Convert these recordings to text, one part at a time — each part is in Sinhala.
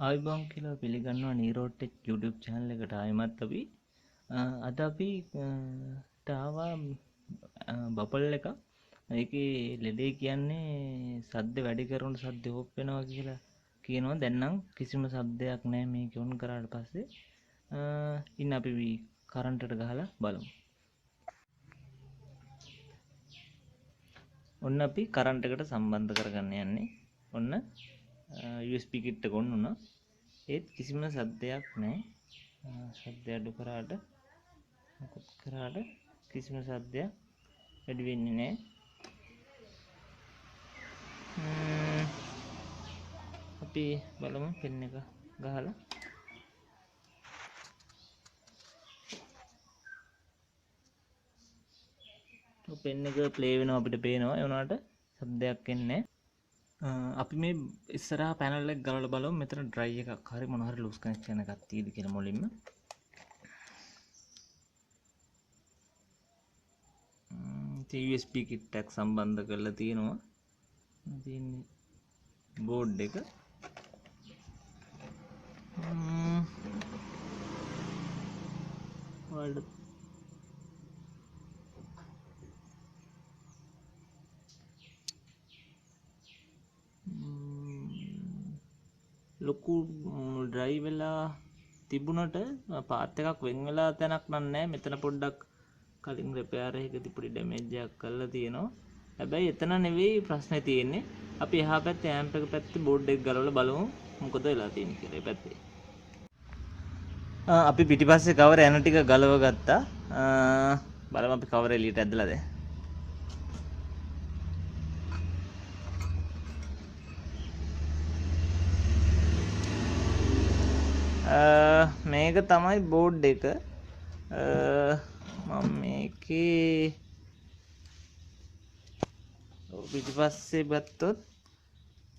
ආයුබෝවන් කියලා පිළිගන්නවා නීරෝ ටෙක් YouTube channel එකට ආයෙමත් අපි අද අපි ආවා බබල් එකක්. ඒකේ ලෙඩේ කියන්නේ සද්ද වැඩි කරනකොට සද්ද ඔෆ් වෙනවා කියලා කියනවා. දැන් නම් කිසිම සද්දයක් නැහැ මේක ඔන් කරාට පස්සේ. ඉන්න අපි කරන්ට් එකට ගහලා බලමු. ඔන්න අපි කරන්ට් එකට සම්බන්ධ කරගන්න යන්නේ. ඔන්න USB kit එක ඔන් වුණා. ඒත් කිසිම සද්දයක් නැහැ. සද්ද අඩු කරාට මොකොත් කරාට කිසිම සද්දයක් වැඩි වෙන්නේ නැහැ. අපි බලමු පෙන් එක ගහලා. ඔව් පෙන් එක ප්ලේ වෙනවා අපිට පේනවා. ඒ වුණාට සද්දයක් එන්නේ නැහැ. අපි මේ ඉස්සරහා පැනල් එක ගලවලා බලමු මෙතන ඩ්‍රයි එකක් හරි මොන හරි ලූස් කනෙක්ෂන් එකක් තියෙද කියලා මුලින්ම. ඉතින් USB kit එකක් සම්බන්ධ කරලා තියෙනවා. මේ තියෙන්නේ බෝඩ් එක. ඔයාලට ලොකු ඩ්‍රයි වෙලා තිබුණට පාත් එකක් වෙන් වෙලා තැනක් නම් නෑ. මෙතන පොඩ්ඩක් කලින් රිපෙයාර් එකකදී පොඩි ඩැමේජ් එකක් කරලා තියෙනවා. හැබැයි එතන නෙවෙයි ප්‍රශ්නේ තියෙන්නේ. අපි එහා පැත්තේ ඇම්ප් එක පැත්තේ බෝඩ් එක ගලවලා බලමු මොකද වෙලා තියෙන්නේ කියලා ඒ පැත්තේ. අපි පිටිපස්සේ කවර යන ටික ගලව ගත්තා. බලමු අපි කවර එළියට ඇදලා දැන්. මේක තමයි බෝඩ් එක. මම මේකේ පිටිපස්සේ ගත්තොත්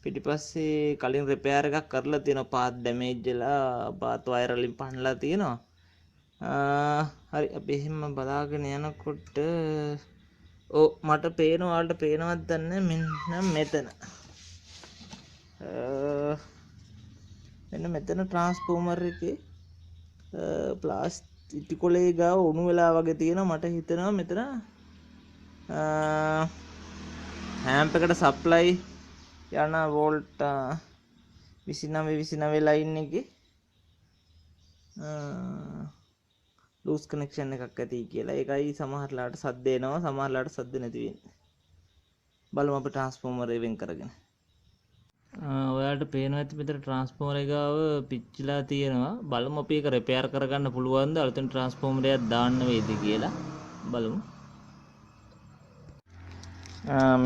පිටිපස්සේ කලින් රිපෙයාර් එකක් කරලා තියෙනවා. පාත් ඩැමේජ් වෙලා පාත් වයර් වලින් පන්නලා තියෙනවා. හරි අපි එහෙම බලාගෙන යනකොට ඔව් මට පේනවා, ඔයාලට පේනවද දන්නේ මෙන්න මෙතන. මෙන්න මෙතන ට්‍රාන්ස්ෆෝමර් එකේ ප්ලාස්ටික් ඉටිකොලේ ගාව උණු වෙලා වගේ තියෙනවා. මට හිතෙනවා මෙතන ඇම්ප් එකට සප්ලයි යන වෝල්ට් 29 29 ලයින් එකේ ලූස් කනෙක්ෂන් එකක් ඇති කියලා. ඒකයි සමහර ලාට සද්ද එනවා, සමහර ලාට සද්ද නැති වෙන්නේ. බලමු අපි ට්‍රාන්ස්ෆෝමර් එක වෙන් කරගෙන. ඔයාලට පේනවා ඇති මෙතන ට්‍රාන්ස්ෆෝමර් එක ගාව පිච්චිලා තියෙනවා. බලමු අපි ඒක රිපෙයාර් කරගන්න පුළුවන්ද, අලුතෙන් ට්‍රාන්ස්ෆෝමර් එකක් දාන්න වේද කියලා බලමු.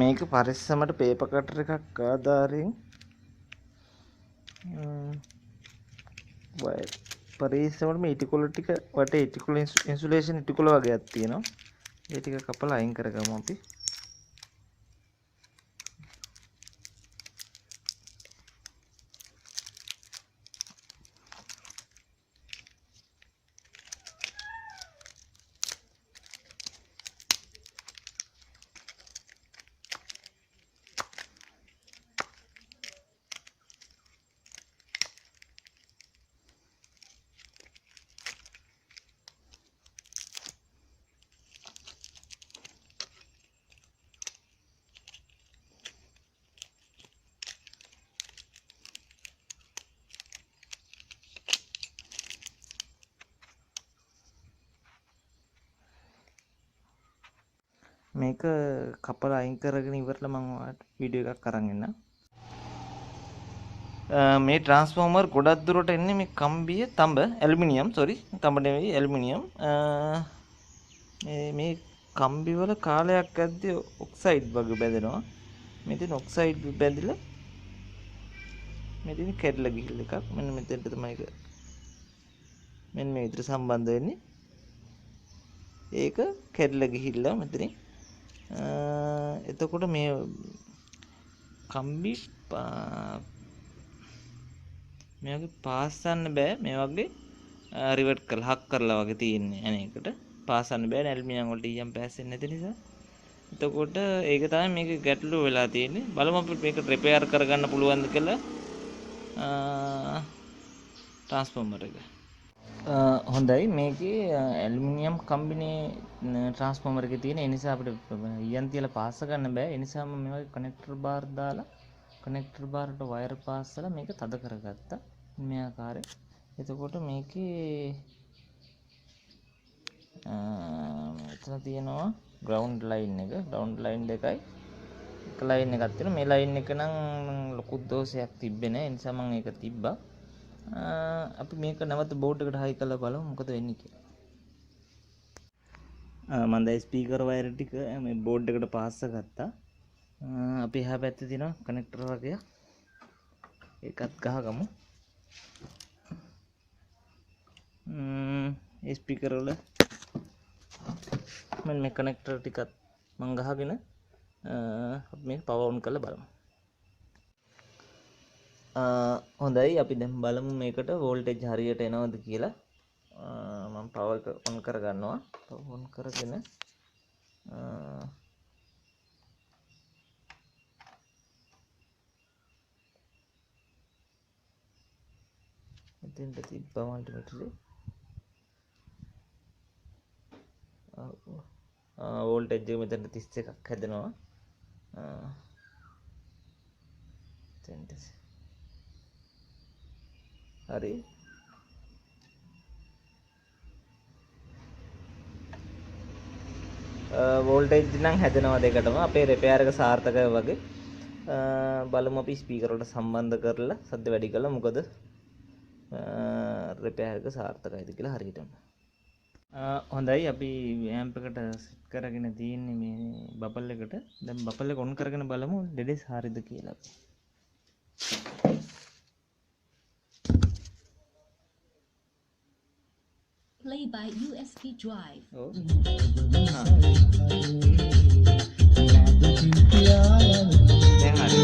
මේක පරිස්සමට පේපර් කටර් එකක් ආධාරයෙන් වයර් පරිස්සමට මේ ඉටිකොළ ටික වටේ ඉටිකොළ ඉන්සුලේෂන් ඉටිකොළ වගේක් තියෙනවා. ඒ ටික කපලා අයින් කරගමු අපි. මේක කපලා අයින් කරගෙන ඉවරලා මම ඔයාලට වීඩියෝ එකක් අරන් එන්නම්. මේ ට්‍රාන්ස්ෆෝමර් ගොඩක් දුරට එන්නේ මේ කම්බිය තඹ ඇලුමිනියම්, සෝරි තඹ නෙවෙයි ඇලුමිනියම්. මේ කම්බි වල කාලයක් යද්දී ඔක්සයිඩ් වගේ බැඳෙනවා. මේ තියෙන ඔක්සයිඩ් බැඳිලා මේ තියෙන කැඩලා ගිහිල්ලා එකක්. මෙන්න මෙතනට තමයි ඒක මෙන්න මේ විතර සම්බන්ධ වෙන්නේ. ඒක කැඩලා ගිහිල්ලා මෙතනින්. එතකොට මේ කම්බි මේ වගේ පාස්සන්න බෑ. මේ වගේ රිවර්ට් කරලා හක් කරලා වගේ තියෙන්නේ. අනේකට පාස්සන්න බෑ ඇලුමිනියම් වලට ඊයම් පෑස්සෙන්නේ නැති නිසා. එතකොට ඒක තමයි මේක ගැටලුව වෙලා තියෙන්නේ. බලමු අපි මේක රිපෙයාර් කරගන්න පුළුවන්ද කියලා. ට්‍රාන්ස්ෆෝමර් එක. හොඳයි, මේකේ ඇලුමිනියම් කම්බිනේ ට්‍රාන්ස්ෆෝමර් එකේ තියෙන. ඒ නිසා අපිට ඊයන් තියලා පාස්ස ගන්න බෑ. ඒ නිසා මම මේ වගේ කනෙක්ටර් බාර් දාලා කනෙක්ටර් බාර් වලට වයර් පාස්සලා මේක තද කරගත්තා මේ ආකාරයෙන්. එතකොට මේකේ මෙතන තියෙනවා ග්‍රවුන්ඩ් ලයින් එක. ග්‍රවුන්ඩ් ලයින් දෙකයි එක ලයින් එකක් තියෙනවා. මේ ලයින් එක නම් ලොකු දෝෂයක් තිබ්බේ නෑ. ඒ නිසා මම ඒක තිබ්බා. අපි මේක නැවත බෝඩ් එකට හයි කරලා බලමු මොකද වෙන්නේ කියලා. මම දැන් ස්පීකර් වයර් ටික මේ බෝඩ් එකට පාස්ස ගත්තා. අපි එහා පැත්තේ තියෙනවා කනෙක්ටර් වගේක්. ඒකත් ගහගමු. ඒ ස්පීකර් වල මම මේ කනෙක්ටර් ටිකත් මං ගහගෙන අපි මේක පවර් ඔන් කරලා බලමු. හොඳයි, අපි දැන් බලමු මේකට වෝල්ටේජ් හරියට එනවද කියලා. මම පවර් එක ඔන් කරගන්නවා. පවර් ඔන් කරගෙන මෙතෙන්ට තිබ්බා මල්ටිමීටරේ. වෝල්ටේජ් එක මෙතනට 31ක් හැදෙනවා. මෙතෙන්ට හරි. වෝල්ටේජ් නම් හැදෙනවා දෙකටම. අපේ රිපෙයාර් එක සාර්ථකයි වගේ. බලමු අපි ස්පීකර් වලට සම්බන්ධ කරලා සද්ද වැඩි කළා මොකද රිපෙයාර් එක සාර්ථකයිද කියලා හරියටම. හොඳයි, අපි ඇම්ප් එකට සෙට් කරගෙන තියෙන්නේ මේ බබල් එකට. දැන් බබල් එක ඔන් කරගෙන බලමු ලෙඩේ හරිද කියලා අපි. Play by USB drive. ඔව්. දැන් හරි.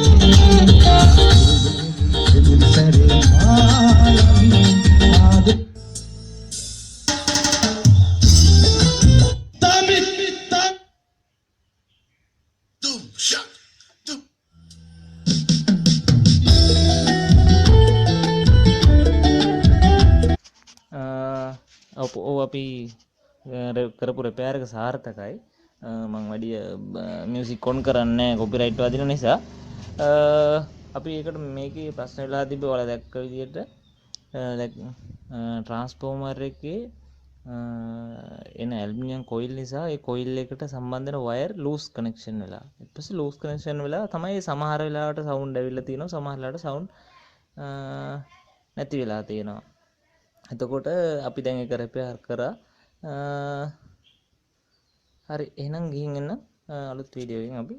ඔව්, අපි කරපු රිපෙයාර් එක සාර්ථකයි. මං වැඩි මියුසික් ඔන් කරන්නේ නැහැ කොපිරයිට් වදින නිසා. අපි ඒකට මේකේ ප්‍රශ්න වෙලා තිබ්බේ ඔයාලා දැක්ක විදියට ට්‍රාන්ස්ෆෝමර් එකේ එන ඇලුමිනියම් කොයිල් නිසා ඒ කොයිල් එකට සම්බන්ධ වෙන වයර් ලූස් කනෙක්ෂන් වෙලා. ඊට පස්සේ ලූස් කනෙක්ෂන් වෙලා තමයි සමහර වෙලාවට සවුන්ඩ් ඇවිල්ලා තියෙනවා, සමහර වෙලාවට සවුන්ඩ් නැති වෙලා තියෙනවා. එතකොට අපි දැන් ඒක රිපෙයාර් කරා. හරි, එහෙනම් ගිහින් එන්න අලුත් වීඩියෝ එකකින් අපි